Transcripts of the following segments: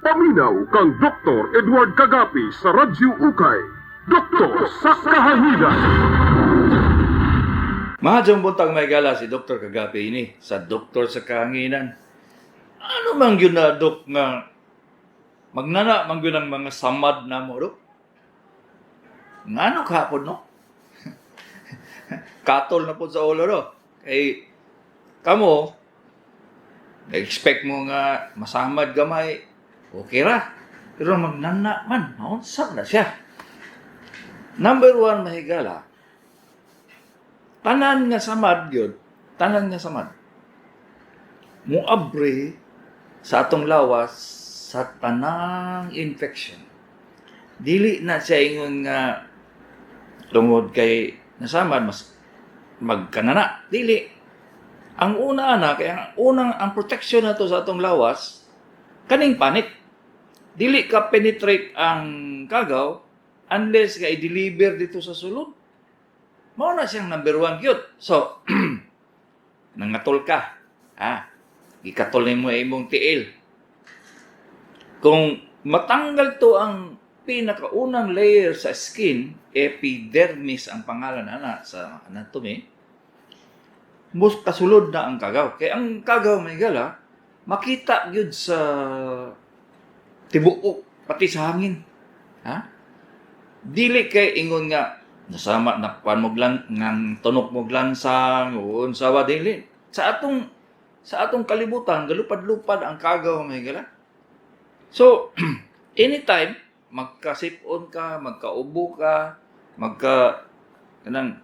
Paminaw kang Dr. Edward Kagapi sa Radyo Ukay. Doktor sa Kahanginan. Mahadyong buntag, mga higala, si Dr. Kagapi ini sa Doktor sa Kahanginan. Ano man gyud na, Dok, nga magnana man gyud ang mga samad na mo, Dok? Ngano kahapon, no? Katol na po sa ulo, no? Kay kamo, expect mo nga masamad gamay, okay ra. Pero magnana man, maunsa na siya. Number one, mga higala, tanan nga samad gyud, tanan nga samad muabre sa atong lawas sa tanang infection. Dili na siya ingon nga tungod kay nasamad mas magkanana. Dili. Ang una ana kay ang unang ang protection nato sa atong lawas kaning panit. Dili ka penetrate ang kagaw unless ka i-deliver dito sa sulod. Mao na siyang number one gyud. So, nangatol ka. Ha? Gikatol nimo imong tiil. Kung matanggal to ang pinakaunang layer sa skin, epidermis ang pangalan ana sa anatomy, mus kasulod na ang kagaw. Kay ang kagaw, mga higala, makita gyud sa tibuok, pati sa hangin. Ha? Dili kay ingon nga nasama na kuan mo glan ngang tunok mo glansang o unsa ba, dili. Sa atong kalibutan galupad-lupad ang kagaw, mga higala. So anytime magkasipon ka, magkaubo ka, magka kanang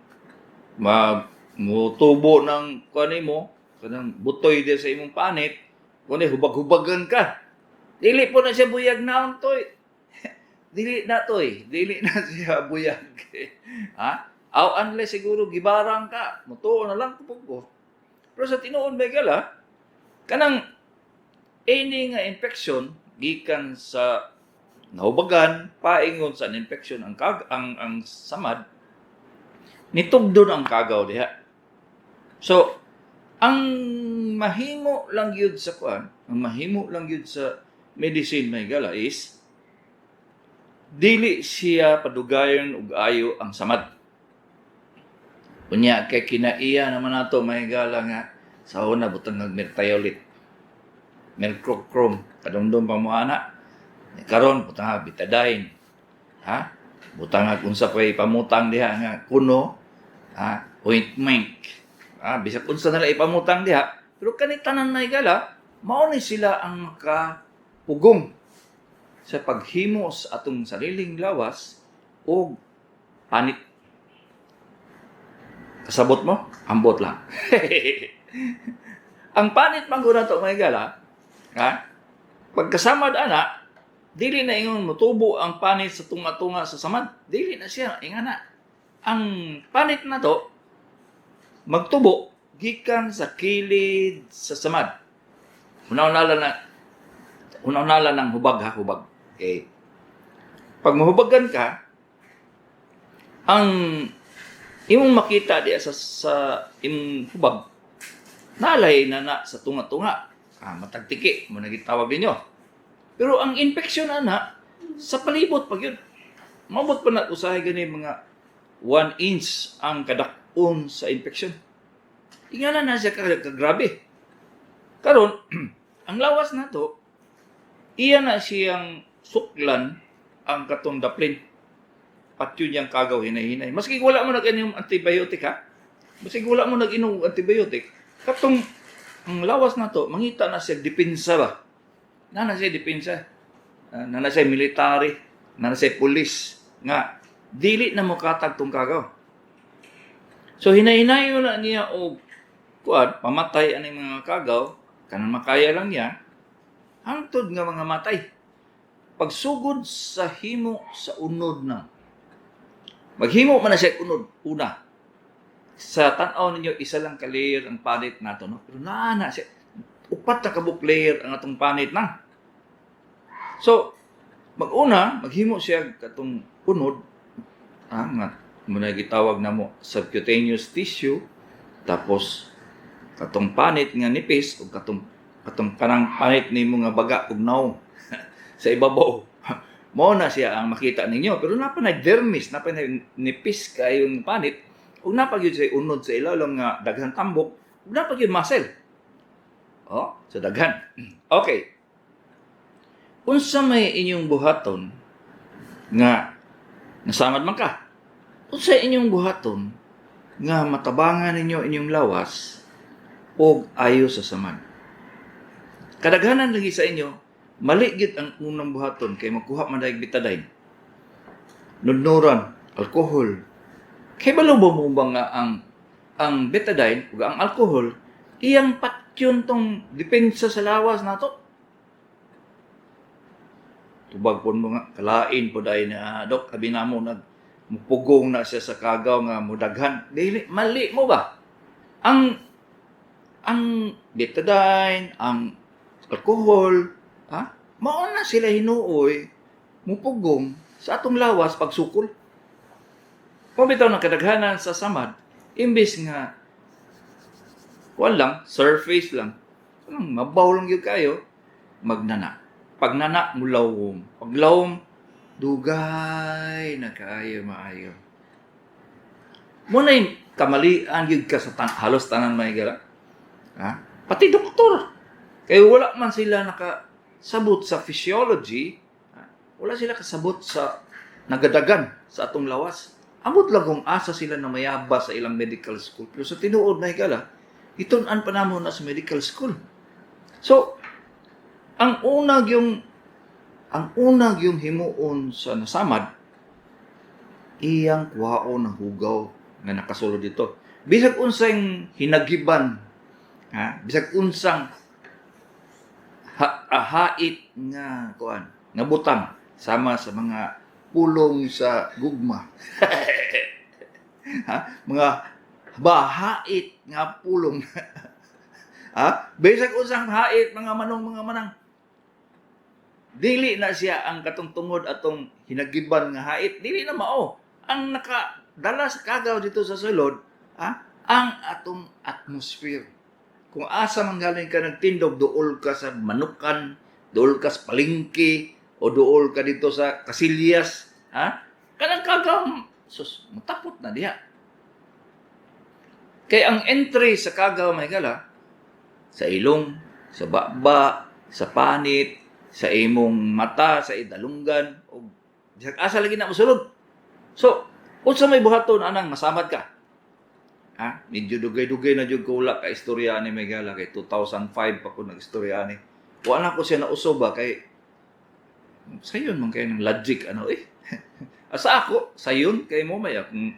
mag mutubo ng kuan mo, kanang butoy di sa imong panit, kuan hubag-hubagan ka. Dili po na siya buyag naon toy. Dili na toy, dili na siya buyag. Ha? Aw unless siguro gibarang ka, mutuo na lang kupog ko. Pero sa tinuod, mga higala, kanang any nga infection gikan sa nahubagan paingon sa infection ang kag ang samad nitugdon ang kagaw diha. So ang mahimo lang gyud sa kuan, ang mahimo lang gyud sa medicine, mga higala, is dili siya padugayon og ayo ang samad. Unya kay kinaiya naman nato, mga higala, nga sa una butang nag merthiolate. Mercurochrome, kadumdum pa mo ana. Karon butang ag betadine. Ha? Butang ag unsa pa ipamutang diha nga kuno, ha? Ointment. Ha, bisag unsa na lang ipamutang diha, pero kani tanan, mga higala, mao ni sila ang makapugong sa paghimo sa atong sariling lawas og panit. Kasabot mo? Ambot lang. Ang panit man gud nato, mga higala, ha? Pagkasamad ana, dili na ingon motubo ang panit sa tunga-tunga sa samad. Dili na siya ingana. Ang panit na to magtubo gikan sa kilid sa samad. Una-una ng hubag ha, hubag. Okay. Pag mahubagan ka, ang imong makita diya sa imong hubag, nalay na na sa tunga-tunga. Ah, matagtiki, mo na gitawag ninyo. Pero ang infection ana sa palibot pag yun. Maabot pa na usahay gani mga 1 inch ang kadak-on sa infection. Ingana na siya kagrabe. Karon, ang lawas nato, iya na siyang suklan ang katong daplin. Patyo niyang kagaw hinay-hinay. Maski wala mo nag-inom antibiotic ha. Maski wala mo nag-inom antibiotic, katong ang lawas nato mangita na siya depensa ba. Na na siya depensa. Ah, na na siya military, na na siya police nga dili na mo katag tong kagaw. So hinay-hinayo na niya og kuan pamatay ani mga kagaw, kanang makaya lang niya hangtod nga mga matay. Pagsugod sa himo sa unod na. Maghimo man na siya unod una. Sa tan-aw ninyo, isa lang ka layer ang panit nato, no? Pero naa na siya upat na kabuk layer ang atong panit na. So, mag-una, maghimo siya katong unod, ah, nga muna gitawag namo subcutaneous tissue, tapos katong panit nga nipis o katong kanang panit nimo nga baga ug nawong. Sa ibabaw. Mao na siya ang makita ninyo. Pero naa pa na dermis, naa pa na nipis kayong panit, ug naa pa gyud sa unod sa ilalom nga daghan tambok, ug naa pa gyud muscle. Oh, so daghan. Okay. Unsa may inyong buhaton nga nasamad man ka? Unsa inyong buhaton nga matabangan ninyo inyong lawas og ayo sa samad? Kadaghanan lagi sa inyo, mali gid ang unang buhaton kay magkuha man dahil Betadine. Nudnuran, alkohol. Kay balo ba mo ba nga ang Betadine ug ang alkohol iyang patyon tong depensa sa lawas nato? Tubag po mo nga kalain po dahil na, "Dok, abi namo nag mupugong na siya sa kagaw nga mudaghan." Dili, mali mo ba? Ang Betadine, ang alkohol, ha? Mao na sila hinuoy mupugong sa atong lawas pagsukol. Kung bitaw ng kadaghanan sa samad, imbis nga kuan lang, surface lang, kanang mabaw lang gyud kayo, magnana. Pag nana, mulawom. Pag lawom, dugay na kaayo maayo. Mao na yung kamalian gyud ka sa halos tanan, may gala. Ha? Pati doktor. Kaya wala man sila nakasabot sa physiology, ha? Wala sila kasabot sa nagadagan sa atong lawas. Amot lang kung asa sila na mayaba sa ilang medical school. Pero sa tinuod na higala, itun-an pa namo na sa medical school. So, ang unag yung himuon sa nasamad, iyang kuhaon ng hugaw nga nakasulod dito. Bisag unsang hinagiban, ha? Bisag unsang hait nga kuan, nga butang sama sa mga pulong sa gugma, ha? Mga bahait nga pulong. Ha? Bisag unsang hait mga manong, mga manang. Dili na siya ang katungtungod atong hinagiban nga hait. Dili na mao. Ang nakadala sa kagaw dito sa sulod, ha? Ang atong atmosphere. Kung asa man galing ka nagtindog, duol ka sa manukan, duol ka sa palengke, o duol ka dito sa Kasilyas, ha? Kanang kagaw, sus, matapot na diha. Kay ang entry sa kagaw, may gala, sa ilong, sa baba, sa panit, sa imong mata, sa idalunggan, o bisag asa lagi na mosulod. So, unsa may buhaton anang masamad ka? Ha? Medyo dugay-dugay na jud ko wala ka istorya ani, may gala, kay 2005 pa ko nag-istorya ani. Wala na ko siya nauso ba kay sayon man kay ng logic ano eh. Asa ako, sayon kay mo may akong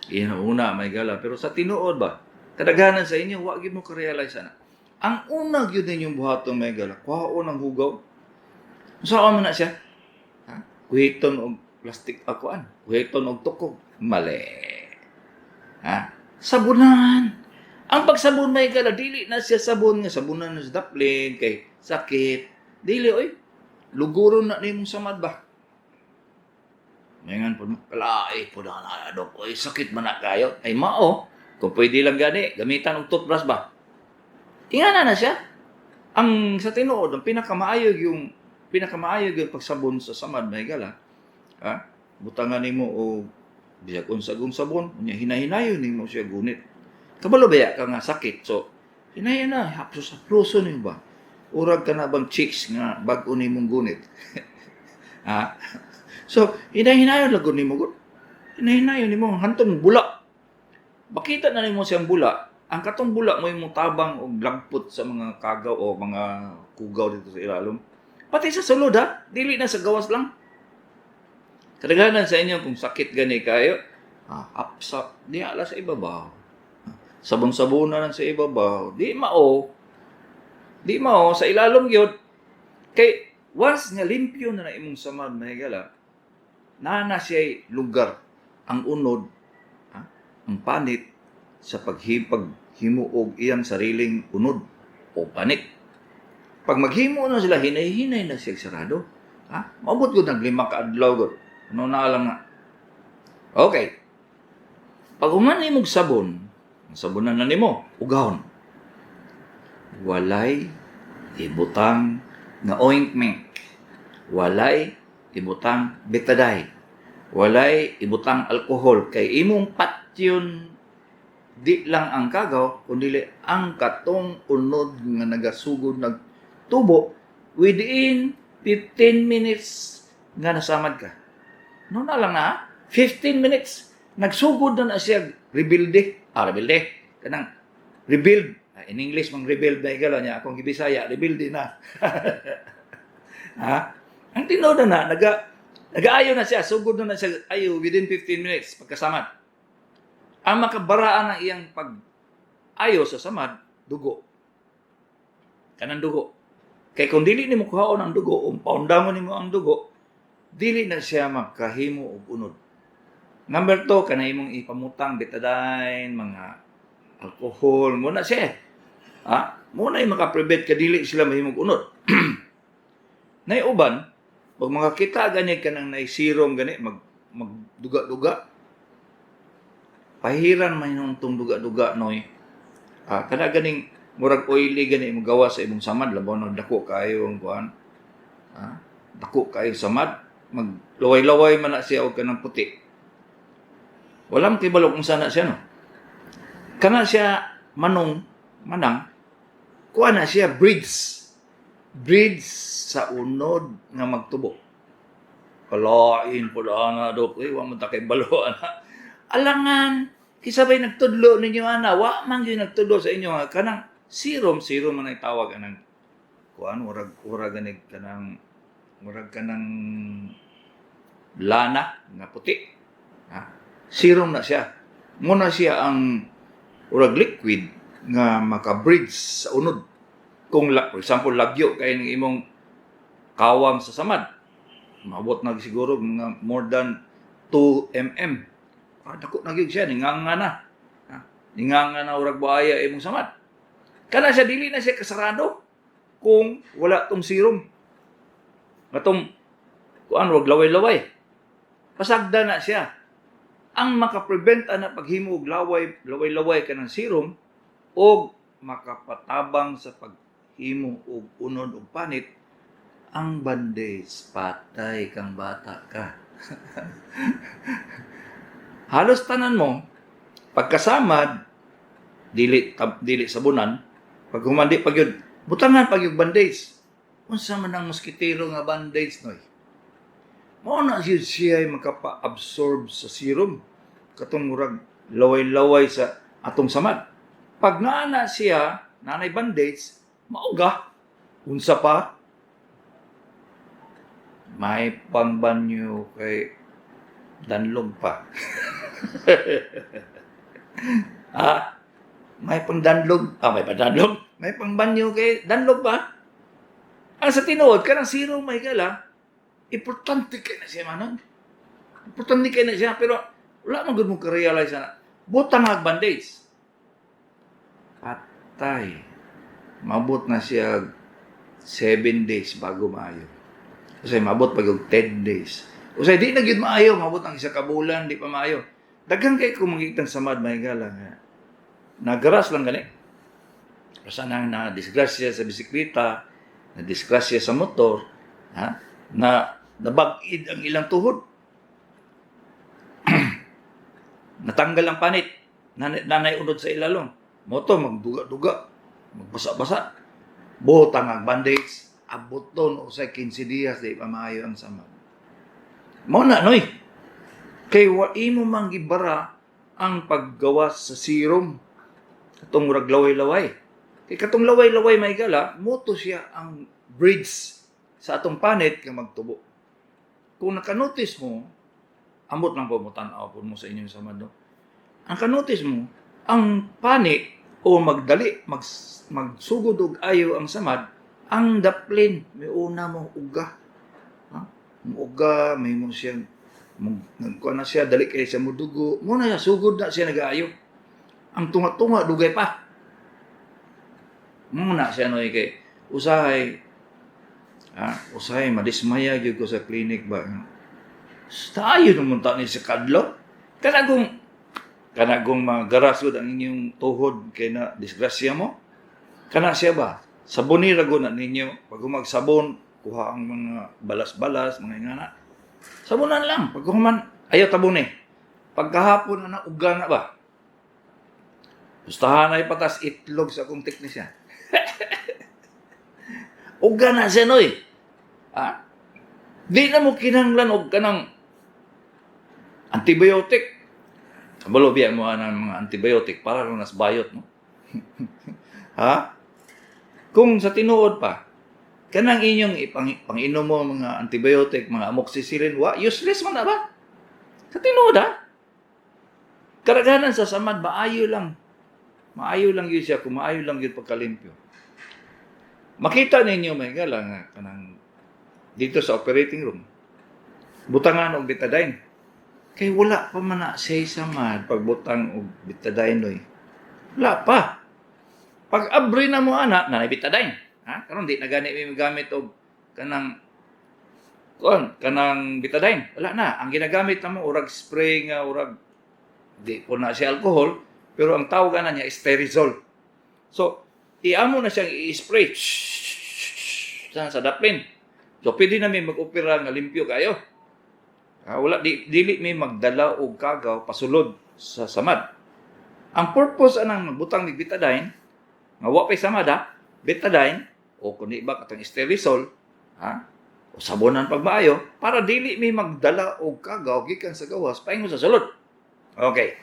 inauna, may gala, pero sa tinuod ba, kadaghanan sa inyo wa gyud mo ka-realize ana. Ang una gyud ninyong buhaton, may gala, kuhaon ang hugaw. Unsa man na siya? Ha? Kuhiton og plastic akuan, kuhiton og tukog. Mali. Ha? Sabunan. Ang pagsabon, may gala, dili na siya sabon nga sabunan na sa daplin kay sakit. Dili oy. Luguron na nimong samad ba? Ngayon po, kalai po na na, dok, oy, sakit man na kayo. Ay mao, kung pwede lang gani, gamitan og toothbrush ba? Ingana na siya. Ang sa tinuod, ang pinakamaayo yung pagsabon sa samad, may gala. Ha? Butangan nimo og bisag unsa gung sabon, unya hinahinayon nimo siya gunit. Kabalo ba ka nga sakit? So, hinayon na, hapsos haploso nimo ba? Urag ka na bang chicks nga bag-o nimong gunit? Ha? So, hinahinayon lang gud nimo gud. Hinahinayon nimo hantong bula. Makita na nimo siyang bula. Ang katong bula mo imong tabang og lagpot sa mga kagaw o mga kugaw dito sa ilalom. Pati sa sulod ha, dili na sa gawas lang. Kadaghanan sa inyo kung sakit gani kayo, hapsa, di ala sa ibabaw. Sabon-sabonan lang sa ibabaw. Di mao. Di mao sa ilalom gyud. Kay once nga limpyo na na imong samad, mahigala, naa na siya lugar ang unod, ha? Ang panit sa paghimo og iyang sariling unod o panit. Pag maghimo na sila, hinay-hinay na siya sarado. Ha? Maabot gud nag 5 ka adlaw gud. Ano na lang nga. Okay. Pag human nimog sabon, sabonan na nimo, ugahon. Walay ibutang nga ointment. Walay ibutang Betadine. Walay ibutang alcohol kay imong patyon di lang ang kagaw kundi ang katong unod nga nagasugod nagtubo within 15 minutes nga nasamad ka. No na lang na, 15 minutes nagsugod na na siya rebuild. Ah, rebuild. Kanang rebuild. Ah, in English mang rebuild na igala niya akong gibisaya rebuild na. Ha? Ang tinuod na na nagaayo na siya, sugod na na siya ayo within 15 minutes pagkasamad. Ang makabaraan ang iyang pag ayo sa samad, dugo. Kanang dugo. Kay kung dili nimo kuhaon ang dugo, o paundamon nimo ang dugo, dili na siya makahimo og unod. Number 2, kana imong ipamutang Betadine, mga alcohol, mo na siya. Ha? Mo na yung makaprevent ka dili sila mahimog unod. Nay uban, pag makakita gani ka ng nay serum gani, magduga-duga, pahiran man yung tong duga-duga noy. Ah, kana ganing murag oily gani mo gawa sa imong samad, labaw na dako kaayo ang kuan. Ah, dako kaayo samad, maglaway-laway man na siya og kanang puti. Wala man kibalo kung sana siya, no. Kana siya manong manang kuan na siya bridge. Bridge sa unod nga magtubo. Kalain po na dok, eh, wa man ta kay balo ana. Alangan, kisabay nagtudlo ninyo ana, wa man gyud nagtudlo sa inyo nga kanang serum, serum man ay tawag anang kuan, murag murag ganig kanang murag kanang lana nga puti. Ha? Serum na siya. Muna siya ang murag liquid nga maka-bridge sa unod. Kung for example lagyo kay ning imong kawang sa samad, maabot na siguro mga more than 2 mm. Ah, dako na gyud siya, ninganga na. Ha? Ninganga na urag buaya imong samad. Kana siya dili na siya kasarado kung wala tong serum. Katong kuan wag laway-laway. Pasagda na siya. Ang makaprevent ana paghimo og laway, laway-laway kanang serum og makapatabang sa paghimo og unod og panit ang bandage. Patay kang bata ka. Halos tanan mo pagkasamad dili dili sabunan, pag humandi pag yun butangan pag yung bandage. Unsa man ang moskitero nga bandage noy? Mao na siya siya ay makapa-absorb sa serum katong murag laway-laway sa atong samad. Pag naa siya nanay bandage, mauga. Unsa pa, may pangbanyo kay danlog pa. Ah, may pangdanlog. Ah, may pangdanlog. May pangbanyo kay danlog pa. Ang sa tinuod, kanang zero may gala, importante kay na siya manon. Importante kay na siya, pero wala man gud mo ka-realize na butang ang bandage. Patay. Mabot na siya 7 days bago maayo. Kasi mabot pag og 10 days. Usay di na gyud maayo, mabot ang isa ka bulan di pa maayo. Daghan kay kung makitang samad may gala nga. Nagaras lang gani. Basta nang na disgrasya sa bisikleta, na disgrasya sa motor, ha? Na nabag-id ang ilang tuhod. Natanggal ang panit. Nanay unod sa ilalong. Moto magduga-duga, magbasa-basa. Butang ang bandage, abot ton usay 15 dias di pa maayo ang samad. Mao na noy. Kay wa imo man gibara ang paggawas sa serum katong murag laway-laway. Kay katong laway-laway may gala, moto siya ang bridge sa atong panit nga magtubo. Kung nakanotice mo, amot lang po mo tan-aw po mo sa inyong samad, no? Ang kanotice mo, ang panit o magdali, magsugod og ayo ang samad, ang daplin, may una mo uga. Ha? Uga, may mo siyang nagkuha na siya, dali kay siya mudugo. Muna siya, sugod na siya nag-aayo. Ang tunga-tunga, dugay pa. Muna siya no, kay usahay, ha? Usahay, madismaya gyud ko sa clinic ba. Tayo naman ta ni sa kadlaw. Kanagong mga garasod ang inyong tuhod kay na disgrasya mo. Kana siya ba? Sabon ni rago na ninyo. Pag magsabon, Kuha ang mga balas-balas, mga ingana. Sabunan lang. Pagkahuman, ayaw tabon eh. Pagkahapon na uga na ba? Pustahan ay patas itlog sa akong teknisyan. Uga na siya, noy. Ha? Di na mo kinahanglan og kanang antibiotic. Kabalo biya mo ang mga antibiotic para ro nas bayot, no? Ha? Kung sa tinuod pa, kanang inyong panginom mo mga antibiotic, mga amoxicillin, wa useless man na ba? Sa tinuod ha? Karaghanan sa samad, maayo lang. Maayo lang yun siya kung maayo lang yun pagkalimpyo. Makita ninyo may gala nga kanang dito sa operating room. Butangan og Betadine. Kay wala pa man na siya samad pagbutang og Betadine, oy. Wala pa. Pag abri na mo ana, na Betadine. Ha? Karon di na gani mi gamit og kanang kuan, kanang Betadine. Wala na. Ang ginagamit na mo urag spray nga urag di po na siya alcohol, pero ang tawag na niya is Sterizol. So, iamo na siyang i-spray sa dapin. So, pwede na may mag-opera nga limpyo kayo. Ah, wala dili may magdala og kagaw pasulod sa samad. Ang purpose anang magbutang ni Betadine, nga wa pay samad ha, Betadine o kun di ba katong Sterisol, ha? O sabonan pagmaayo para dili may magdala og kagaw gikan sa gawas paingon sa sulod. Okay.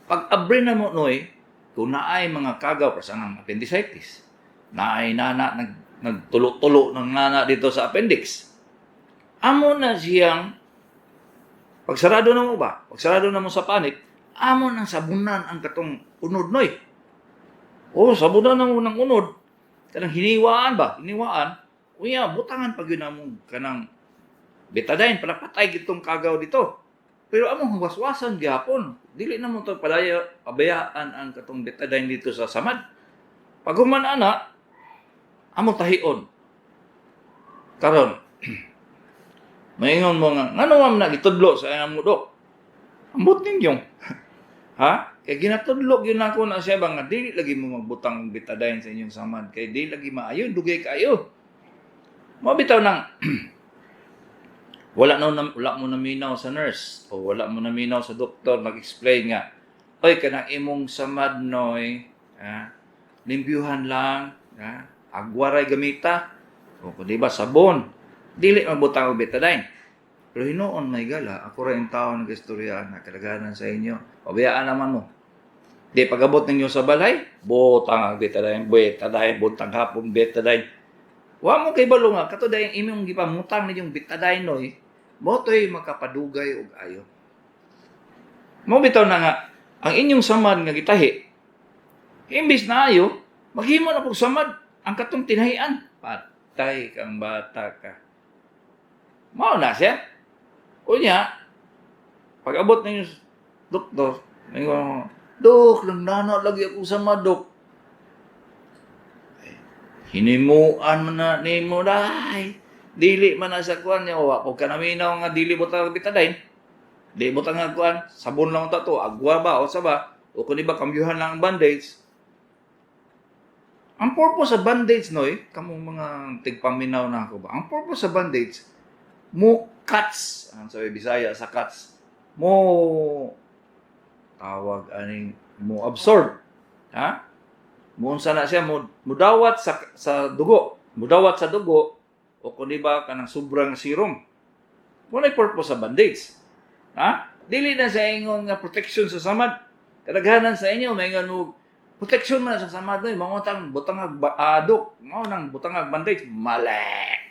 Pag abri na mo noy, kung naay mga kagaw para sa ang appendicitis, naay nana nagtulo-tulo ng nana dito sa appendix. Amo na siyang pagsarado na mo ba? Pagsarado na mo sa panit, amo nang sabunan ang katong unod noy. Oh, sabunan na mo ng unod. Kanang hiniwaan ba? Hiniwaan. Unya, butangan pag yun mo kanang Betadine para patay gitong kagaw dito. Pero among waswasan gihapon. Dili na mo to palaya pabayaan ang katong Betadine dito sa samad. Pag human ana, amo tahion. Karon, maingon mo nga, ngano man na gitudlo sa imo dok? Ambot ninyong. Ha? Kay ginatudlo gyud nako na siya ba nga dili lagi mo magbutang og Betadine sa inyong samad kay dili lagi maayo, dugay kaayo. Mao bitaw nang wala na wala mo naminaw sa nurse o wala mo naminaw sa doktor nag-explain nga, "Oy, kanang imong samad noy, ha, limpyuhan lang, ha, agwa ray gamita o kung di ba sabon, dili magbutang og Betadine." Pero hinuon may gala, ako ra yung tao nag-istorya na kadaghanan sa inyo, pabayaan naman mo. Di pag-abot ninyo sa balay, butang ang Betadine, Betadine, butang hapon Betadine. Wa mo kay balo nga kato dayong imong gipamutang ninyong Betadine noy, mo to'y makapadugay og ayo. Mo bitaw na nga ang inyong samad nga gitahi, imbis na ayo, maghimo na pug samad ang katong tinahian. Patay kang bata ka. Mao na siya. Unya, pag abot ninyo sa doktor, ninyo, "Dok, nana lagi ako samad, dok." Ay, hinimuan man na nimo day. Dili man na sa kuan niya, wa ko kanaminaw nga dili butang Betadine. Di butang nga kuan, sabon lang ta to, agwa ba o sa ba, o kun iba kambyuhan lang ang bandage. Ang purpose sa bandage noy, kamong mga tigpaminaw na ako ba. Ang purpose sa bandage, mo cuts, ang sabi Bisaya sa cuts, mo tawag aning mo absorb. Ha? Mo unsa na siya mo mudawat sa dugo, mudawat sa dugo o kun di ba kanang sobrang serum. Mo purpose sa bandage. Ha? Dili na sa ingon nga protection sa samad. Kadaghanan sa inyo maingon mo protection man sa samad noy, mao tang butangag adok, mao nang butangag bandage, mali.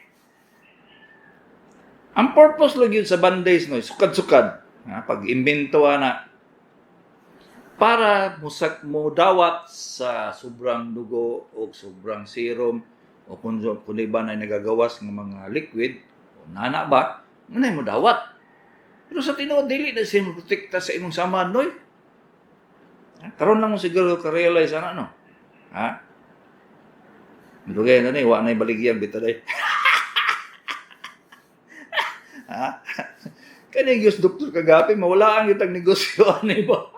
Ang purpose lang yun sa bandage noy, sukad-sukad, ha, pag imbento na para musak mo dawat sa sobrang dugo o sobrang serum o kung iba na nagagawas ng mga liquid o nana ba, ngunay mo dawat. Pero sa tinuod, dili na siya protekta sa imong samad noy. Ha? Karon lang mo siguro ka-realize ana no. Ha? Midugay na ni wa na baligyan Betadine. Ha? Kani gyud Doktor Kagapi mawala ang itang negosyo ani ba.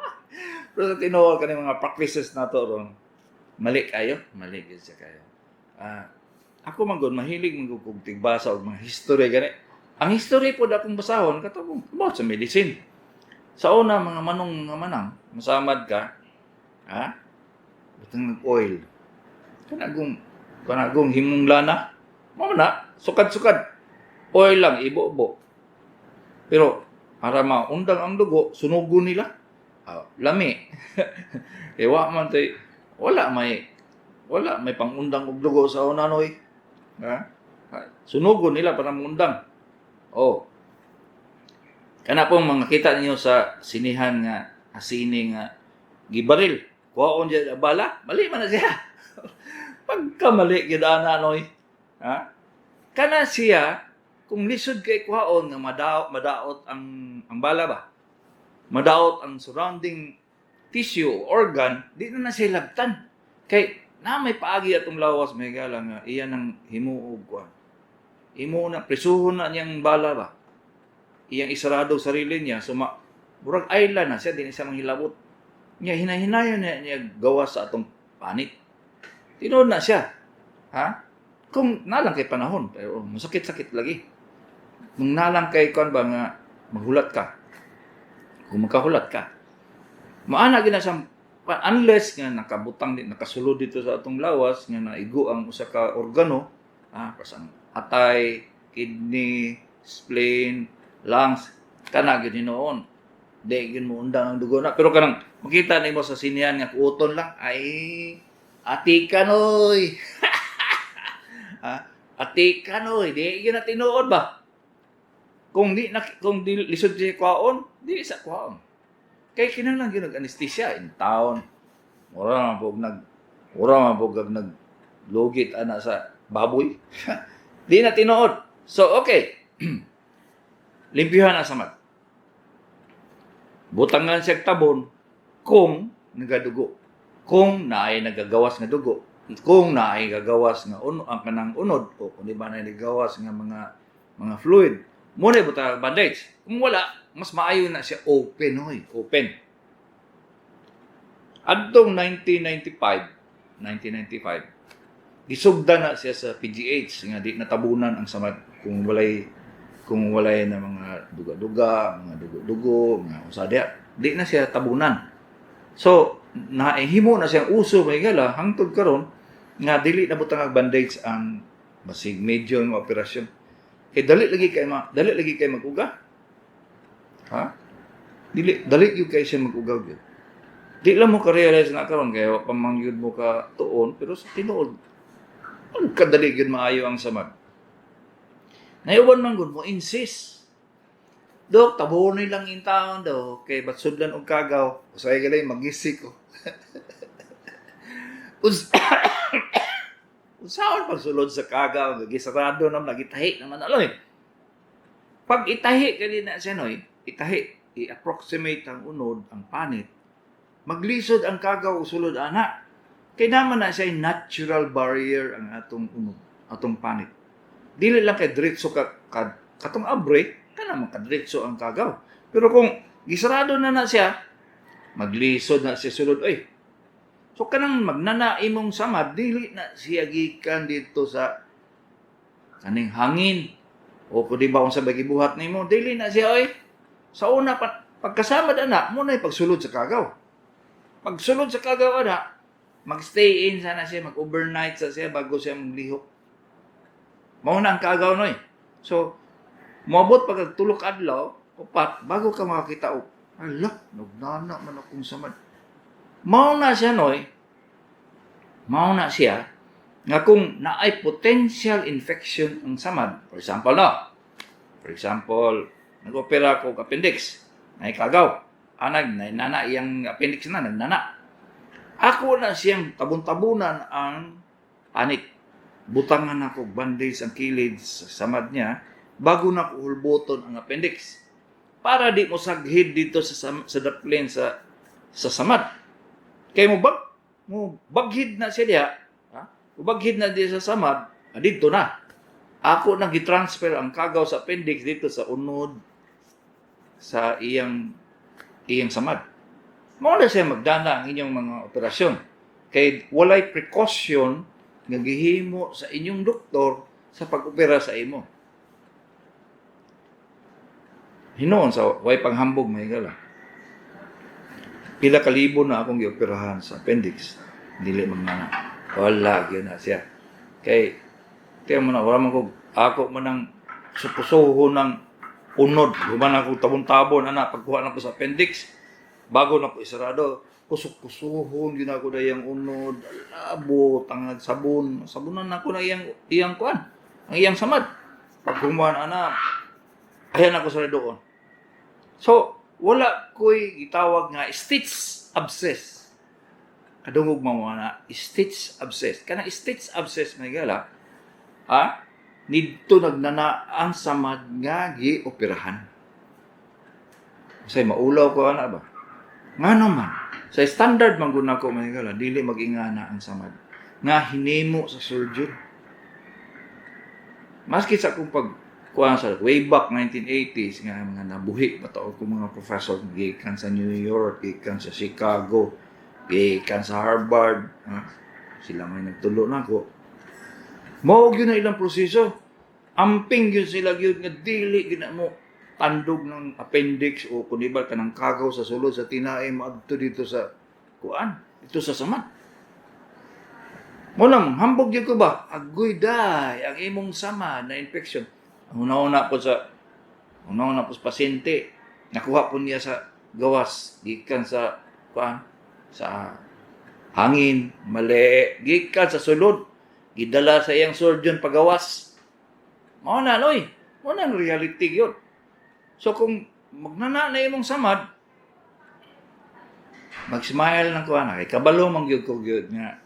Pero sa tinuod kani mga practices nato ron, mali kayo, mali gyud siya kayo. Ah, Ako man gud, mahilig man gud kog tigbasa og mga history gani. Ang history pod akong basahon kato about sa medicine. Sa una, mga manong, mga manang, masamad ka, ha? Butang ng oil. Kanagong himong lana. Mao na, sukad-sukad. Oil lang, ibo-ibo. Pero para maundang ang dugo, sunugon nila. Ah, lami. Eh, wa man tay wala may pangundang og dugo sa una, noy. Ha? Sunugon nila para maundang. Oh. Kana pong mga kita ninyo sa sinihan nga asini nga gibaril. Kuhaon diya bala, mali man na siya. Pagkamali gyud ana, noy. Ha? Kana siya kung lisod kay kuhaon nga madaot madaot ang bala ba. Madaot ang surrounding tissue, organ, di na na siya labtan. Kay na may paagi atong lawas, may gala nga iyan ang himuog kuan. Imo na prisuhon na niyang bala ba. Iyang isarado sarili niya, so ma, murag island na siya, di na siya manghilabot. Nya hinahinayon na niya gawas sa atong panit. Tinuod na siya. Ha? Kung nalang kay panahon, pero masakit-sakit lagi. Kung nalang kay kuan ba nga maghulat ka. Kung magkahulat ka. Maana gina siyang unless nga nakabutang di nakasulod dito sa atong lawas nga naigo ang usa ka organo, ah, pasang atay, kidney, spleen, lungs, kana gyud hinuon. Di gyud mo undang ang dugo na. Pero kanang makita nimo sa sinihan nga kuoton lang, ay, atikan oy. Ha? Atikan oy, di gyud na tinuod ba? Kung di lisod siya kuhaon, di sa kuhaon. Kay kinahanglan gyud anesthesia in town. Mura man pug nag lugit ana sa baboy. Di na tinuod. So okay. Limpyuhan na samad. Butangan siya tabon kung nagadugo. Kung naay nagagawas nga dugo. Kung naay gagawas nga uno ang kanang unod o kung di ba naay nagagawas nga mga fluid. Mo na butang bandage. Kung wala, mas maayo na siya open, hoy, open. Adtong 1995, 1995, gisugda na siya sa PGH nga di natabunan ang samad kung walay na mga duga-duga, mga dugo-dugo, mga usa diya, di na siya tabunan. So, naihimo na siyang uso, may gala, hangtod karon nga dili na butang ang bandage ang basig medyo nga operasyon. Kay dali lagi kay mag-uga. Ha? Dili dali gyud kay siya mag-uga gyud. Di lang mo ka-realize na karon kay wa pa man gyud mo ka tuon, pero sa tinuod pagkadali gyud maayo ang samad. Nayuban man gud mo insist. "Dok, tabunoy lang in taon daw kay ba't sudlan og kagaw." Usay galay magisik ko. Unsaon pagsulod sa kagaw, gisarado naman, nagitahi naman alam eh. Pag itahi kani na siya, noy, itahi, i-approximate ang unod, ang panit, maglisod ang kagaw sulod ana. Kay naman na siya natural barrier ang atong unod, atong panit. Dili lang kay diretso ka katong abre, kana man kadiretso ang kagaw. Pero kung gisarado na na siya, maglisod na siya sulod. Ay, so kanang magnana imong samad, dili na siya gikan dito sa kaning hangin o kung di ba unsa ba gibuhat nimo, dili na siya oy. Sa una pa, pagkasamad ana, mo na pagsulod sa kagaw. Pagsulod sa kagaw ana, magstay in sana siya, mag-overnight sa siya bago siya maglihok. Mao na ang kagaw, noy. So, moabot pag 3 ka adlaw, 4, bago ka makakita og, ala, nagnana man akong samad. Mao na siya, noy. Mao na siya nga kung naay potential infection ang samad, for example, no? For example, nag-opera ko og appendix, naay kagaw. Anag, nana iyang appendix na, nagnana. Ako na siyang tabon-tabunan ang panit. Butangan ako bandage ang kilid sa samad niya bago na ko hulboton ang appendix. Para di mo saghid dito sa daplin sa samad. Kay mo baghid na siya diha, ha? Mo baghid na diha sa samad, ah, dito na. Ako nang gitransfer ang kagaw sa appendix dito sa unod sa iyang iyang samad. Mao na siya magdana ang inyong mga operasyon. Kay walay precaution nga gihimo sa inyong doktor sa pag-opera sa imo. Hinuon sa way panghambog, mga higala. Pila ka libo na akong gioperahan sa appendix. Dili man na. Wala gyud na siya. Kay tiyan mo na, wala man ko ako man ang supusuho ng unod. Human ako tabon-tabon ana pagkuha na ko sa appendix. Bago na ko isarado, kusok-kusuhon gyud ako na iyang unod, labo, tangag sabon. Sabunan na ako na iyang iyang kuan, ang iyang samad. Pag human ana, ayan ako sa doon. So, wala ko'y gitawag nga stitch abscess. Kadungog mo na stitch abscess. Kanang stitch abscess, may gala, ha? Nidto nagnana ang samad nga gioperahan. Say maulaw ko ana ba? Nga naman, sa standard man gud nako, may gala, dili mag-ingana ang samad nga hinimo sa surgeon. Maski sa akong pag kuan sa way back 1980s nga mga nabuhi pa to ko mga professor gikan sa New York, gikan sa Chicago, gikan sa Harvard, ha? Sila may nagtulo nako. Mao gyud na ilang proseso. Amping gyud sila gyud nga dili gyud na mo tandog ng appendix o kun iba kanang kagaw sa sulod sa tinae maadto dito sa kuan, dito sa samad. Mo lang hambog gyud ko ba, agoy day ang imong samad na infection. Ang una-una po sa pasyente, nakuha po niya sa gawas, gikan sa kuan, sa hangin, mali, gikan sa sulod, gidala sa iyang surgeon pagawas. Mao na noy, mao na ang reality gyud. So kung magnana na imong samad, mag-smile lang ko ana kay kabalo man gyud ko gyud nga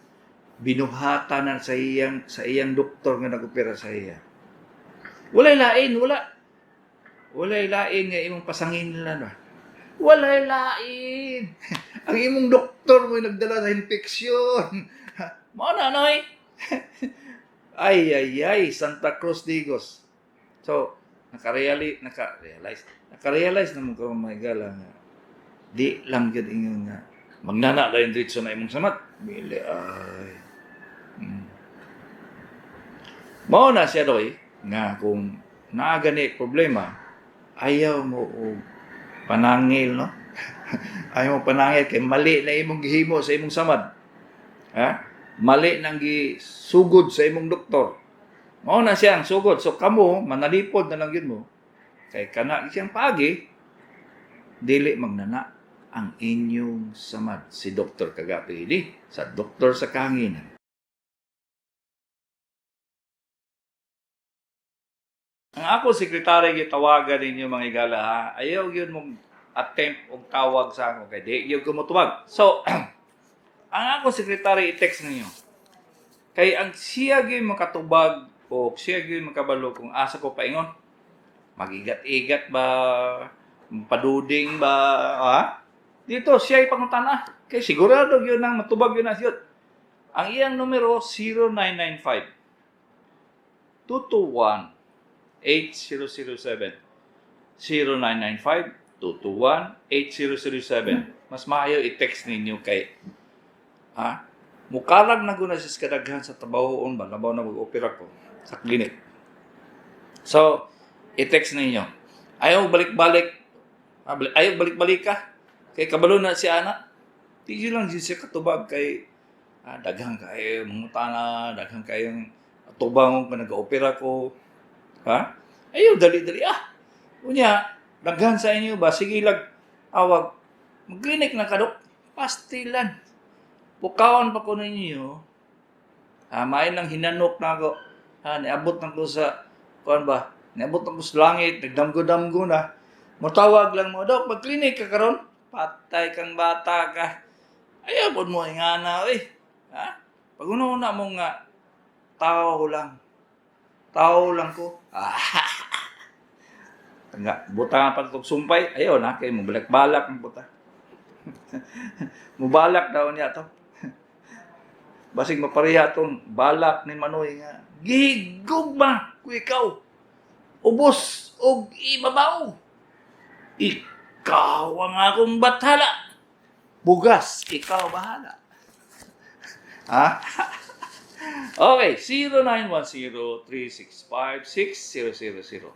binuhatan na sa iyang doktor nga nag-opera sa iya. Walay lain, wala. Walay lain nga imong pasangin nila ba. Walay lain. Ang imong doktor mo nagdala sa infeksyon. Mao na noy. Ay ay ay, Santa Cruz Digos. So, naka-realize na mo karon, mga higala, nga di lang gyud ingon nga magnana dayon diretso na imong samad. Bili ay. Mao na siya doy nga kung naa gani problema, ayaw mo og panangil, no? Ayaw mo panangil kay mali na imong gihimo sa imong samad. Ha? Mali nang gisugod sa imong doktor. Mao na siya ang sugod. So kamo manalipod na lang gyud mo. Kay kana siyang paagi dili magnana ang inyong samad. Si Dr. Kagapi ini sa Doktor sa Kahanginan. Ang ako sekretary gitawagan ninyo, mga higala, ha. Ayaw gyud mong attempt og tawag sa ako kay di gyud ko motubag. So ang ako sekretary i-text ninyo. Kay ang siya gyud makatubag o siya gyud makabalo kung asa ko paingon. Magigat-igat ba, paduding ba, ha? Dito siya ipangutana. Kay sigurado gyud nang matubag gyud na siya. Ang iyang numero 0995 221 8007. 0995 221 8007. Mas maayo i-text ninyo kay ha, mukarag na guna siya sa kadaghan sa trabahoon ba, labaw na mag-opera ko sa clinic. So, i-text ninyo. Ayaw balik-balik. Ah, ayaw balik-balik ka. Kay kabalo na si ana. Di lang siya katubag kay daghan kayo mangutana, daghan kayong tubang kung nag-opera ko. Ha? Ayaw dali-dali ah. Unya, daghan sa inyo ba sige lag awag mag-clinic na kadok pastilan. Pukawan pa ko ninyo. Ah, maay nang hinanok na ako. Ha, niabot na ko sa kuan ba? Niabot na ko sa langit, nagdamgo-damgo na. Motawag lang mo, "Dok, mag-clinic ka karon?" Patay kang bata ka. Ayaw pod mo ingana oy. Ha? Pag una-una mo nga tao lang. Tao lang ko. Ah. Nga, buta pa itong sumpay. Ayaw na, kay mo balak-balak ang buta. Mubalak daw niya to. Basig mapareha tong balak ni Manoy nga. Gigugma ku ikaw. Ubos og ibabaw. Ikaw ang akong bathala. Bugas, ikaw bahala. Ha? Okay, 0910-365-6000.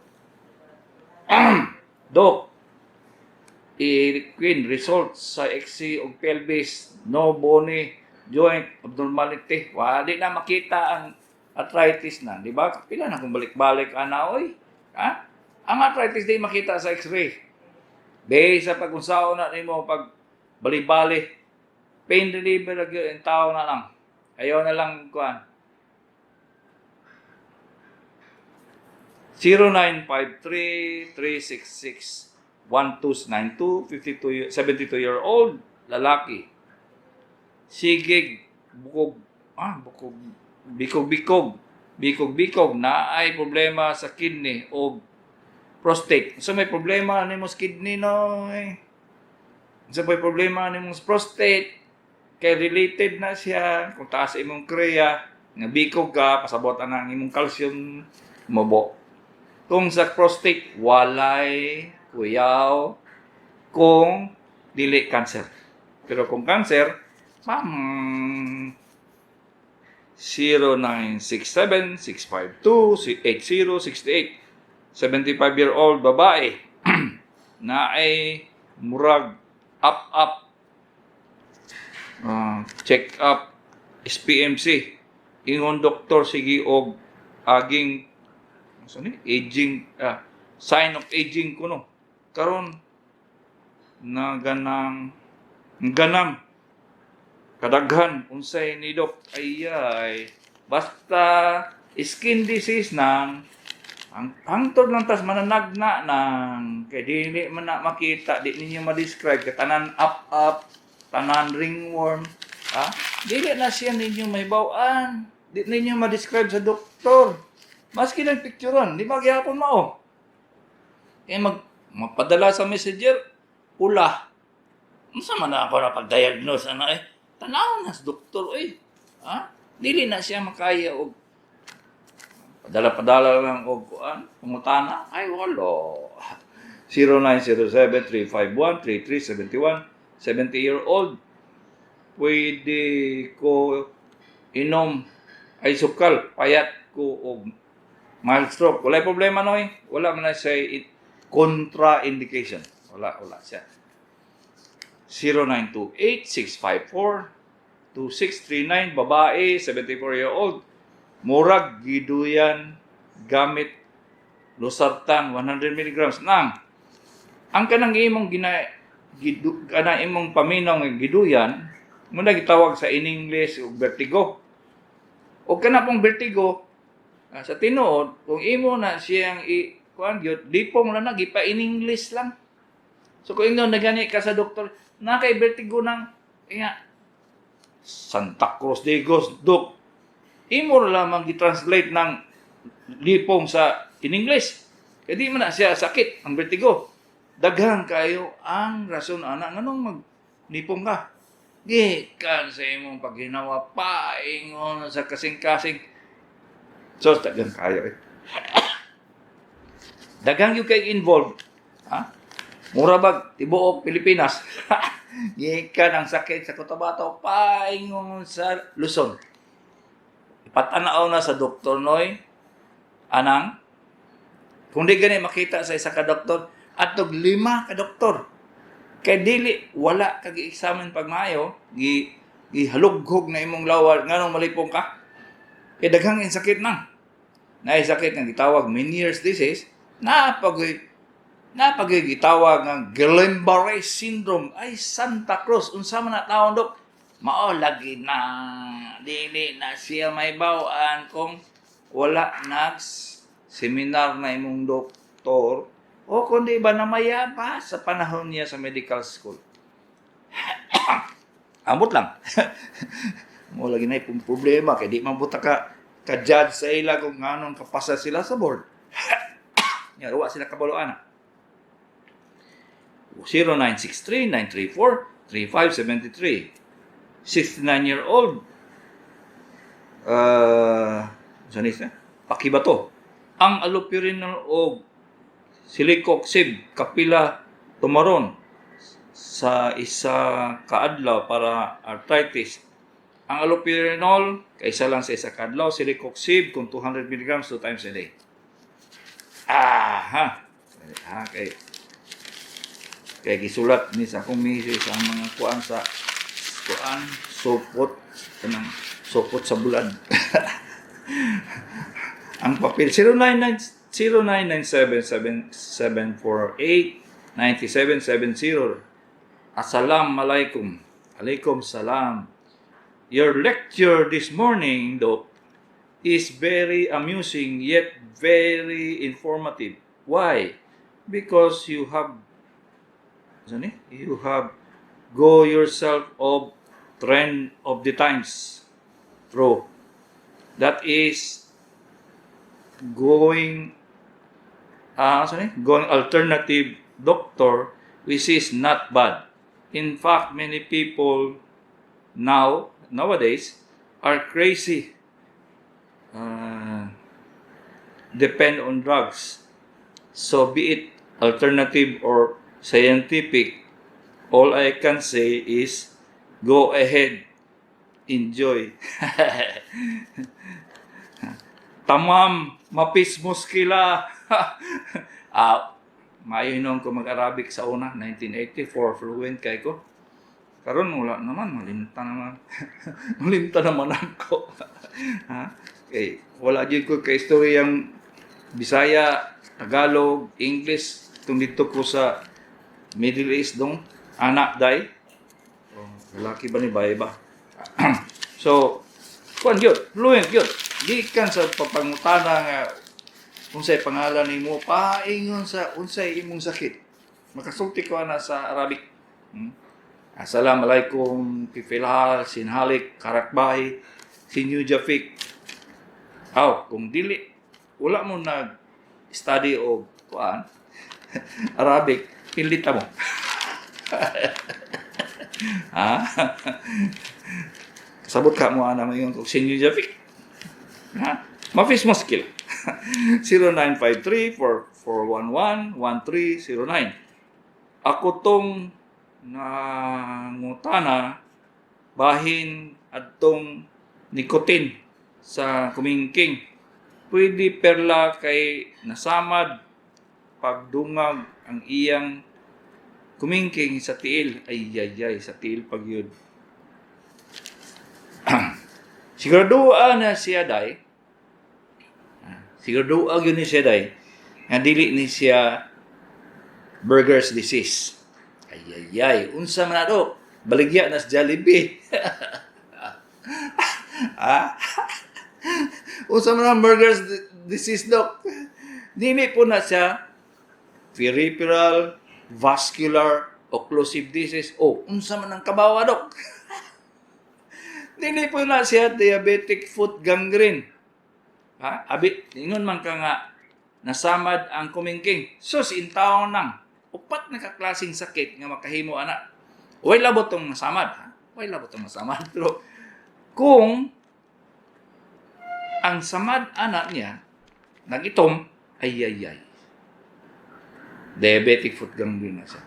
Dok, i-queen results sa XC ug pelvis, no bony joint abnormality. Wala na makita ang arthritis na, di ba? Pila na kung balik-balik ana, oy. Ha? Ang arthritis di makita sa X-ray. Base sa pag-unsaon na nimo pag bali-bali, pain reliever ra gyud ang tao na lang. Ayaw na lang kuan. 0953-366-1292, 52, 72-year-old lalaki. Sigig, bukog, bukog, bikog-bikog, bikog-bikog, na ay problema sa kidney o prostate. So may problema nimo sa kidney, no? Eh. So may problema nimo sa prostate, kay related na siya kung taas imong kreya nga bikog ka, pasabot ang imong calcium mobo. Kung sa prostate, walay kuyaw kung dili cancer. Pero kung cancer, ma'am, 0967-652-8068, 75-year-old babae na ay murag up up, check up SPMC, ingon doktor sige og aging ano ni aging, sign of aging kuno. Karon naganang ganam kadaghan, unsay ni, Dok? Ay ay, basta skin disease nang ang hangtod lang tas mananagna nang kay dili man na makita, di ninyo ma-describe kay tanan up up, tanan ringworm, ha? Dili na siya ninyo mahibaw-an, di ninyo ma-describe sa doktor maski lang picturean, di ba gyapon mao kay mag mapadala sa Messenger pula. Unsa man na ako na pag-diagnose ana, eh? Tanaw na sa doktor, eh, ha? Dili na siya makaya og padala-padala lang og kuan, pangutana. Ay, wala. 0907-351-3371, 70-year-old. Pwede ko inom ay sukal, payat ko og mild stroke? Wala problema, noy. Wala man na siya contraindication. Wala, wala siya. 0928-654-2639, babae, 74-year-old. Murag giduyan gamit losartan 100 milligrams nang ang kanang imong gina gidu, kanang imong paminaw nga giduyan mo na gitawag sa in English og vertigo. O kana pong vertigo, sa tinuod kung imo na siyang i kuan gyud, lipong lang na gipa in English lang. So kung ingon na gani ka sa doktor na kay vertigo nang nga Santa Cruz de Gos, Dok, imo ra lamang gi-translate ng lipong sa in English. Kaya di man na siya sakit ang vertigo. Daghan kayo ang rason ana nganong maglipong ka. Gikan sa imong paghinawa, paingon sa kasing-kasing. So daghan kayo, eh. Daghang yung kay involved. Ha? Mura bag tibuok Pilipinas. Gikan ang sakit sa Cotabato paingon sa Luzon. Ipatanaw na sa doktor, noy, anang kung di gani makita sa isa ka doktor, atog lima ka doktor. Kay dili wala ka gi-examine pag maayo, gi gihalughog na imong lawar nganong malipong ka. Kay daghang sakit nang. Naay sakit nga gitawag Meniere's disease, napag gitawag nga Guillain-Barré syndrome. Ay, Santa Cruz, unsa man na taon, Dok? Mao lagi na dili na siya may bawaan kung wala nag seminar na imong doktor o kundi ba namaya pa sa panahon niya sa medical school. Amot lang. Mo lagi na ipong problema kay di man buta ka ka-judge sa ila kung nganong kapasa sila sa board. Nya wa sila kabalo ana. 0963-934-3573, 69-year-old, saan siya? Pakibato. Ang allopurinol o celecoxib, kapila tumaron sa isa kaadlaw para arthritis? Ang allopurinol, kaysa lang sa isa kadlaw, celecoxib kung 200 mg two times a day. Aha. Ha, kay gisulat ni sa akong misis ang mga kuan sa kuan supot, kanang supot sa bulan. Ang papel, 099 0997 748 9770. Assalamualaikum. Alaikum salam. Your lecture this morning, Doc, is very amusing yet very informative. Why? Because you have ano ni? You have go yourself of trend of the times. True. That is going sorry, going alternative, doctor, which is not bad. In fact, many people nowadays are crazy, depend on drugs. So be it alternative or scientific, all I can say is go ahead, enjoy. Tamam, mapis muskila. Ah, maayo hinuon ko mag-Arabic sa una, 1984, fluent kay ko. Karon wala naman, malimta naman. Malimta naman ako. Ha? Okay, wala jud ko kay istoryang Bisaya, Tagalog, English tung didto ko sa Middle East dong anak day. Oh, lalaki ba ni bae ba? So, kuan gyud, fluent gyud. Gikan sa papangutana nga unsay pangalan nimo, paingon sa unsay imong sakit. Makasulti ko ana sa Arabic. Assalamualaikum, kifilhal, sinhalik, karakbahi, sinyujafik. Aw, kung dili, wala mo nag study og kuan Arabic, pilita mo. Ha? Kasabot ka mo ana mo yung sinyujafik. Ha? Mafis muskil. 0953-4411-1309. Ako tong nangutana bahin adtong nicotine sa kumingking. Pwede perla kay nasamad pagdungag ang iyang kumingking sa tiil. Ay, ay, ay, sa tiil pag yun. Siguraduha na siya day. Siguraduha yun ni siya day. Nga dili ni siya Burger's disease. Ay, ay, ay. Unsa man ato? Baligya na sa Jollibee. Ah? Unsa man ang Burger's disease, Dok? Dili po na siya peripheral vascular occlusive disease. Oh, unsa man ang kabawa, Dok? Dili po na siya diabetic foot gangrene. Ha? Abi, ingon man ka nga nasamad ang kumingking. Sus, intaon nang upat na kaklaseng sakit nga makahimo ana. Way labot tong nasamad, ha? Way labot tong nasamad. Pero kung ang samad ana niya nagitom, ay ay ay. Diabetic foot gangrene na siya.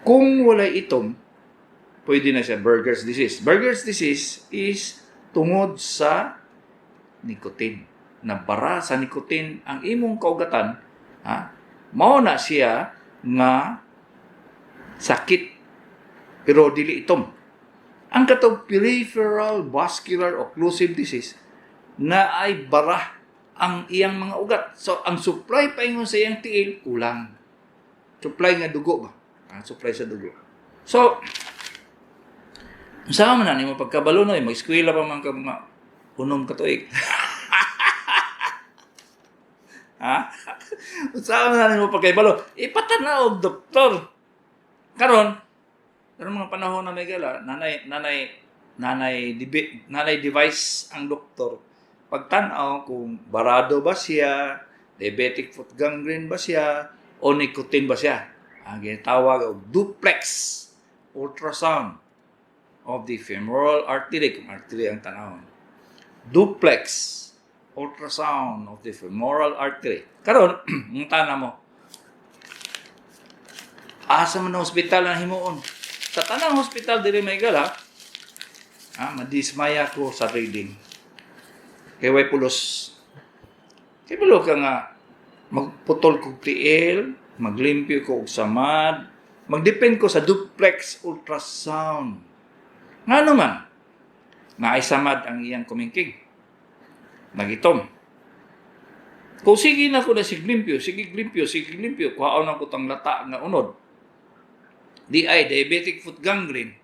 Kung walay itom, pwede na siya Burger's disease. Burger's disease is tungod sa nicotine. Nabara sa nicotine ang imong kaugatan, ha? Mao na siya nga sakit pero dili itom. Ang katong peripheral vascular occlusive disease na ay bara ang iyang mga ugat. So ang supply paingon sa iyang tiil kulang. Supply nga dugo ba? Ang supply sa dugo. So unsa man na nimo pagkabalo no, mag-eskwela pa man ka mga 6 ka tuig. Ha? Unsa man na nimo pagkabalo? Ipatanaw og doktor. Karon, karon mga panahon na may gala, nanay device ang doktor. Pagtan-aw kung barado ba siya, diabetic foot gangrene ba siya, o nicotine ba siya. Ang ginatawag og duplex ultrasound of the femoral artery, kung artery ang tanawon. Duplex ultrasound of the femoral artery. Karon, ang tana mo, asa man ang hospital ang himuon? Sa tanang hospital diri may gala, Ha, madismaya ko sa reading. Kay way pulos. Kay balo ka nga magputol kog tiil, maglimpyo ko og samad, magdepend ko sa duplex ultrasound. Nga naman, naay samad ang iyang kumingking. Nagitom. Kung sige na ko na sig limpyo, sige limpyo, sige limpyo, kuhaon na ko tang lata nga unod. Di ay diabetic foot gangrene.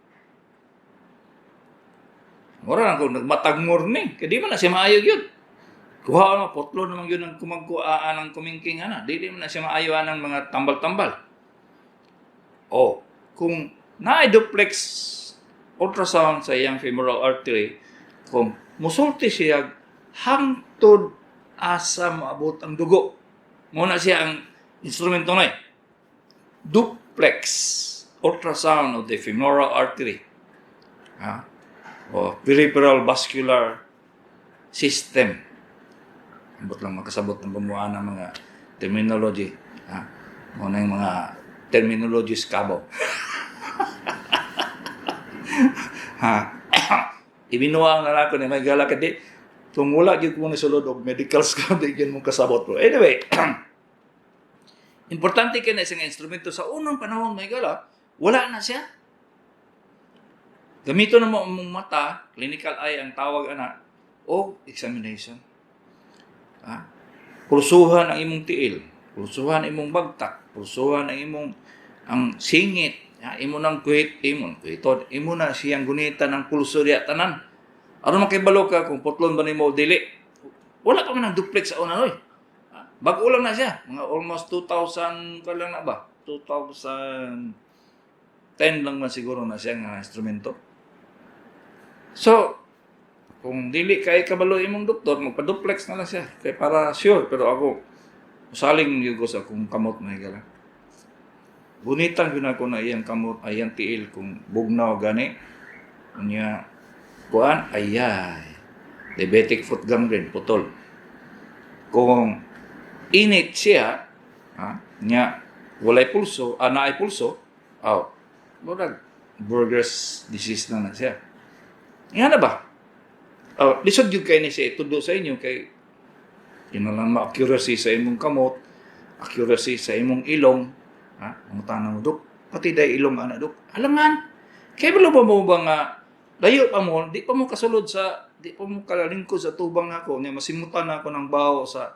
Mura na ko nagmatagmor ni, kay di man na siya maayo gyud. Kuhaon na putlo naman gyud ang kumagkuaan ang kumingking ana. Dili man na siya maayo anang mga tambal-tambal. O, kung naay duplex ultrasound sa iyang femoral artery, kung musulti siya hangtod asa maabot ang dugo. Muna siya ang instrumento na eh. Duplex ultrasound of the femoral artery. Ha? O peripheral vascular system. Ambot lang makasabot ng pamuan ng mga terminology. Ha? Muna yung mga terminologies kabo. Ha? Ibinuang na lang ako ni may gala kadi kung wala gyud ko sulod og medical school, di gyud mo kasabot bro. Anyway, importante kay na isang instrumento sa unang panahon, may gala, wala na siya. Gamito na mo ang mong mata, clinical eye ang tawag ana, o examination. Ha? Pulsuhan ang imong tiil, pulsuhan ang imong bagtak, pulsuhan ang imong ang singit, ha? Imo nang kuhit, imo kuhiton, imo na siyang gunitan ng pulso diya tanan. Aron makibalo ka kung putlon ba nimo o dili. Wala pa man ang duplex sa una oy. Ha? Bago lang na siya, mga almost 2000 ka lang na ba? 2010 lang man siguro na siya nga instrumento. So, kung dili kay kabalo imong doktor, magpa-duplex na lang siya. Kay para sure, pero ako, saling yugo sa akong kamot na higala. Gunitan gyud ako na iyang kamot, ay iyang tiil kung bugnaw gani. Unya, kuan, ayay. Diabetic foot gangrene, putol. Kung init siya, ha, nya, walay pulso, naay pulso, aw, murag Buerger's disease na na siya. Nga na ba? Oh, lisod yun kay ni siya itudo sa inyo kay kinalang ma-accuracy sa imong kamot, accuracy sa imong ilong, ha? Ang tanong mo, Dok, pati day ilong ana, Dok. Alangan, kay balo ba mo ba nga layo pa mo, di pa mo kasulod sa, di pa mo kalalingkod sa tubang nako, niya masimutan na ako ng baho sa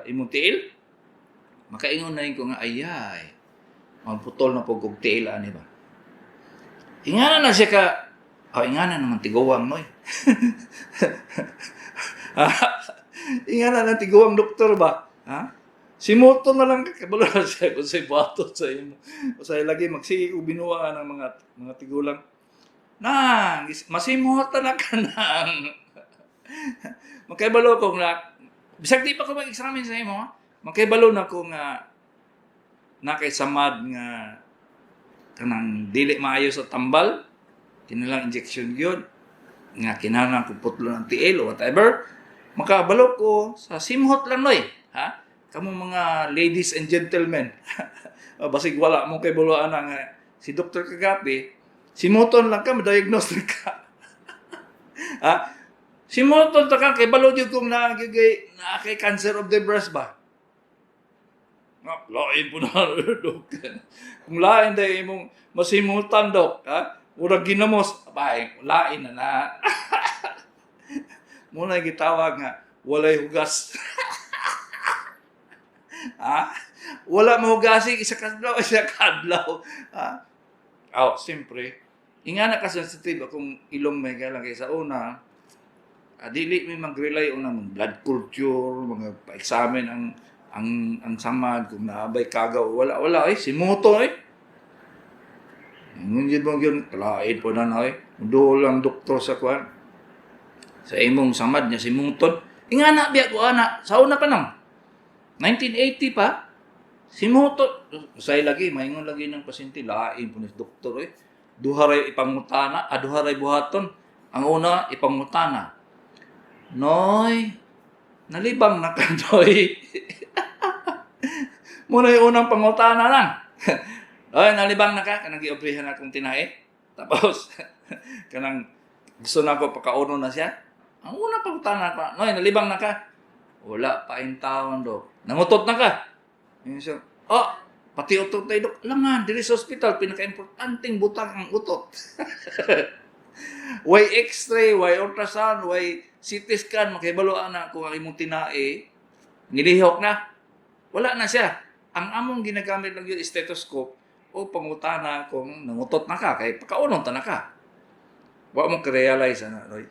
imong tiil. Makaingon na ko nga, ayay, magputol na po kog tiil ani ba. Ingana na siya ka, oh, ingana naman tiguang noy. Ingana na tiguang doktor ba? Ha? Simuto na lang kabalo na siya kung sa'y bato sa imo. O sa'y lagi magsige ko binuwa ng mga tigulang. Nang, masimutan na ka nang. Magkaibalo ko nga, bisag di pa ko mag-examine sa imo, ha? Magkaibalo na ko nga na kay samad nga kanang dili maayo sa tambal, kinalang injection gyud nga kinahanglan ko putlo ng tiil o whatever. Makabalo ko sa simhot lang noy, ha? Kamo mga ladies and gentlemen. Basig wala mo kay buloan nga si Dr. Kagapi, simuton lang ka, ma-diagnose ka. Ha? Simuton ta ka kay balo gyud kung naa kay cancer of the breast ba. Nga, lain po na, Dok. Kung lain dahil imong masimutan, Dok, ha? Murag ginamos, abay, lain na na. Muna gitawag nga, walay hugas. Ha? Wala mahugasi, isa kadlaw, isa kadlaw. Ha? Oh, siyempre, ingana ka sensitive akong ilong may galang kay sa una, dili may mag-rely una mga blood culture, mga pa-examine ang samad kung naabay kagaw, wala wala eh simuto eh. Ngunit mo yun, lain po na na eh. Dool ang doktor sa kuan. Sa imong samad niya simuton. Ingana biya ko ana, sa una pa nang. 1980 pa, simuton. Usay lagi, maingon lagi ng pasyente, lain po ni doktor eh. Duha ray ipangutana, duha ray buhaton. Ang una, ipangutana. Noy, nalibang na ka, Noy. Muna yung unang pangutana lang. Oy, nalibang na ka, kanang giobrihan akong tinae. Tapos, kanang Gusto na ako pakauno na siya. Ang una pangutana ko, "Noy, nalibang na ka?" "Wala pa in taon, Dok." "Nangutot na ka?" Yun siya, "Oh, pati utot tayo, Dok." Alangan, diri sa hospital, pinaka-importanteng butang ang utot. Way X-ray, way ultrasound, way CT scan, makibalo na kung ang imong tinae, nilihok na. Wala na siya. Ang among ginagamit lang yung stethoscope o pangutana kung nangutot na ka, kay pakaunon ta na ka. Wa mo ka-realize, ana, Roy.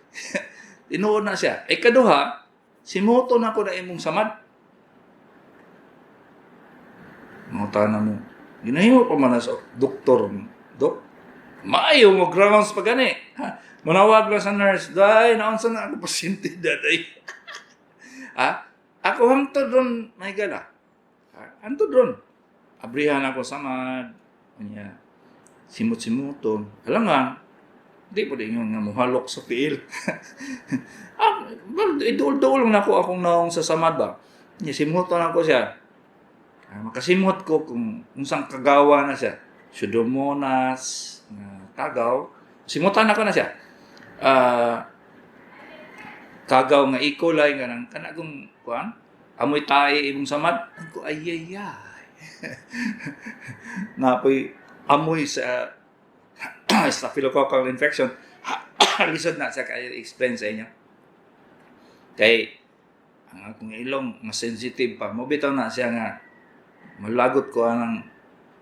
Tinuod na siya. Ikaduha, simuto na ko na imong samad. Mangutana mo. Ginahimo pa man na sa doktor. "Dok, maayo mo grounds pa gani." Ha? Manawag lang sa nurse. "Day, naunsa na ako pasyente, daday." Ha? Ako hangtod ron, may gala. Ha? Hangtod ron. Abrihan ako samad. Kanya, simot-simuton. Alam nga, di po din nga muhalok sa tiil. Ah, well, iduol-duol lang ako akong naong sa samad ba. Nya, simuton ako siya. Ah, makasimot ko kung unsang kagawa na siya. Pseudomonas, nga kagaw. Simutan ako na siya. Ah, kagaw nga E. coli nga nang kana kung kuan amoy tae imong samad ko, ay ay ay, napoy amoy sa staphylococcal infection. Lisod na sa kay explain sa inyo kay ang akong ilong mas sensitive pa mo. Bitaw na siya nga malagot ko anang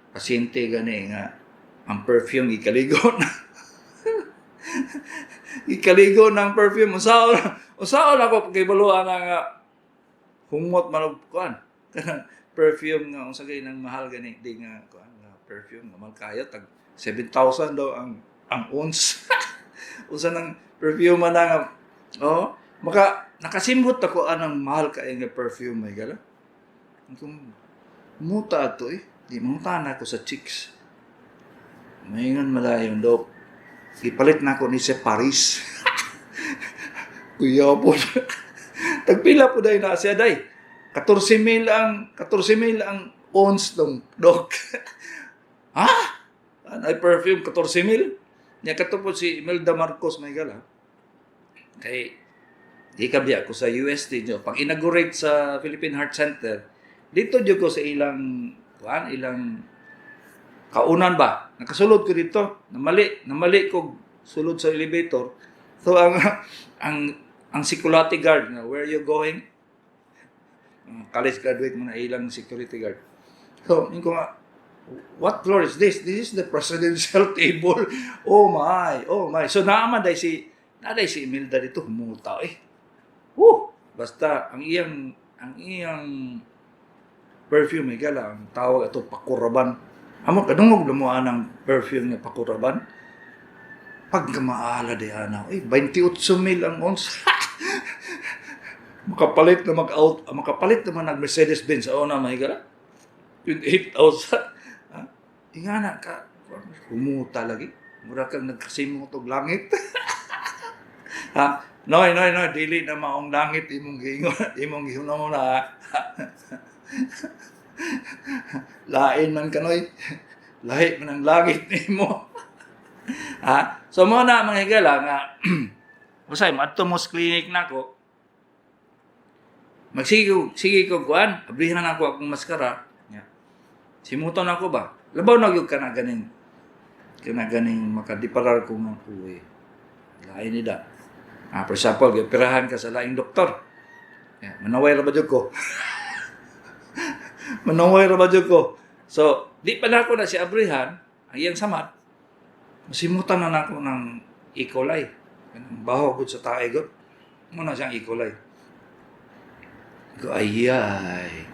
pasyente gani nga ang perfume gikaligo na, gikaligo ng perfume. Usaon usaon ako pagkibaluan na nga humot man og kuan, kanang perfume nga unsa kay nang mahal gani di nga kuan nga perfume nga mahal kayo, tag 7,000 daw ang ounce. Unsa nang perfume man na nga, oh, maka nakasimhot ako anang mahal kay nga perfume, may gala. Kung muta ato eh, di mangutana ako sa chicks. Maingon malayon, "Dok, gipalit na ako ni sa Paris." Kuya po. "Tagpila po day na siya, day?" "14 mil ang 14 mil ang ounce dong, Dok." "Ha? Ano ay perfume 14 mil?" Nya kato po si Imelda Marcos, may gala. Kay di ka biya ko sa UST nyo. Pag inaugurate sa Philippine Heart Center, dito jud ko sa ilang kuan, ilang kaunan ba. Nakasulod ko dito. Namali, namali ko sulod sa elevator. So ang security guard na, "Where you going?" Ang college graduate mo na ilang security guard. So, yun ko nga, "What floor is this?" "This is the presidential table." "Oh my, oh my." So naaman day si Imelda dito, humuta eh. Woo! Basta ang iyang perfume gala, ang tawag ato Paco Rabanne. Amo kadungog mo anang perfume nga Paco Rabanne. Pagkamaala di ana, eh 28 mil ang ounce. Makapalit na mag-out, makapalit naman nag Mercedes-Benz sa una, mahigala. 28,000. Ha? Ingana ka, humuta lagi. Mura kang nagkasimot og langit. Ha? Noy, noy, noy, dili na maong langit imong giingon, imong gihunong na. Lain man ka, noy. Lahi man ang langit nimo. Ha? So mo na mga higala nga usay moadto mo sa clinic nako. Magsige ko, sige ko kuan, abrihan na ako akong maskara. Ya. Simuton ako ba? Labaw na gyud kana ganing makadiparar ko nga uy. Lain ni da. Ah, for example, gipirahan ka sa laing doktor. Ya, manaway ra ba jud ko? Manaway ra ba jud ko? So, di pa na ako na si abrihan, ang iyang samad. Masimutan na nako ng E. coli. Kanang baho gud sa tae gud. Mo na siyang E. coli. Ko ayay.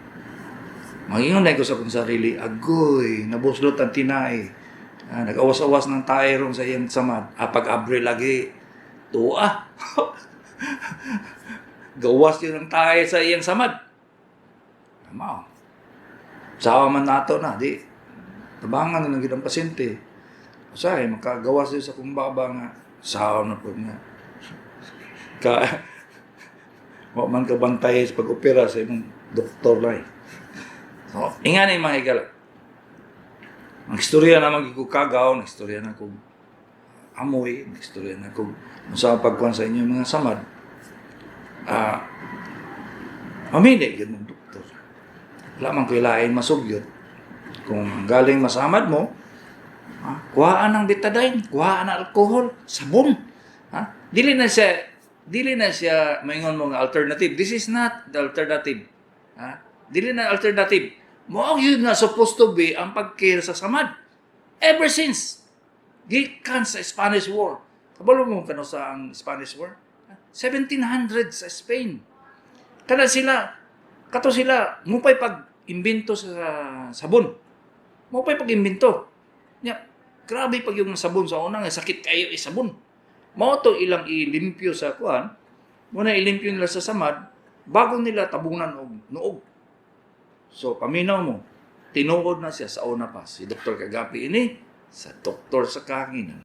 Mangingon na ko sa akong sarili, agoy, nabuslot ang tinai. Ah, nag-awas-awas ng tae ron sa iyang samad. Ah, pag-abre lagi, tuwa. Gawas yun ang tae sa iyang samad. Tama. Sawa man nato na, di. Tabangan na lang gyud ang pasyente. Usahay, makagawas yun sa kumbaba nga. Sawa na po nga. Ka, wa man ka bantay sa pag-opera sa imong doktor lang. So, inga ni mga higala. Ang istorya naman ko kagaw, ang istorya na ko amoy, istorya na kog unsa ang pagkuan sa inyong mga samad. Mamili gyud mong doktor. Wala man ko'y lain masugyot. Kung galing masamad mo, kuhaan ng Betadine, kuhaan ng alcohol, sabon. Ha? Dili na siya maingon mo nga alternative. This is not the alternative. Ha? Dili na alternative. Mao gyud nga supposed to be ang pag-care sa samad. Ever since gikan sa Spanish War. Kabalo mo kano sa ang Spanish War? 1700 sa Spain. Kana sila, kato sila, mupay pag-imbento sa sabon. Mupay pag-imbento. Nya, grabe pag yung sabon sa una, nga sakit kayo is sabon. Mao to ilang ilimpyo sa kuan, muna ilimpyo nila sa samad, bago nila tabunan og nuog. So, paminaw mo, tinuod na siya sa una pa. Si Dr. Kagapi ini, sa doktor sa kahanginan.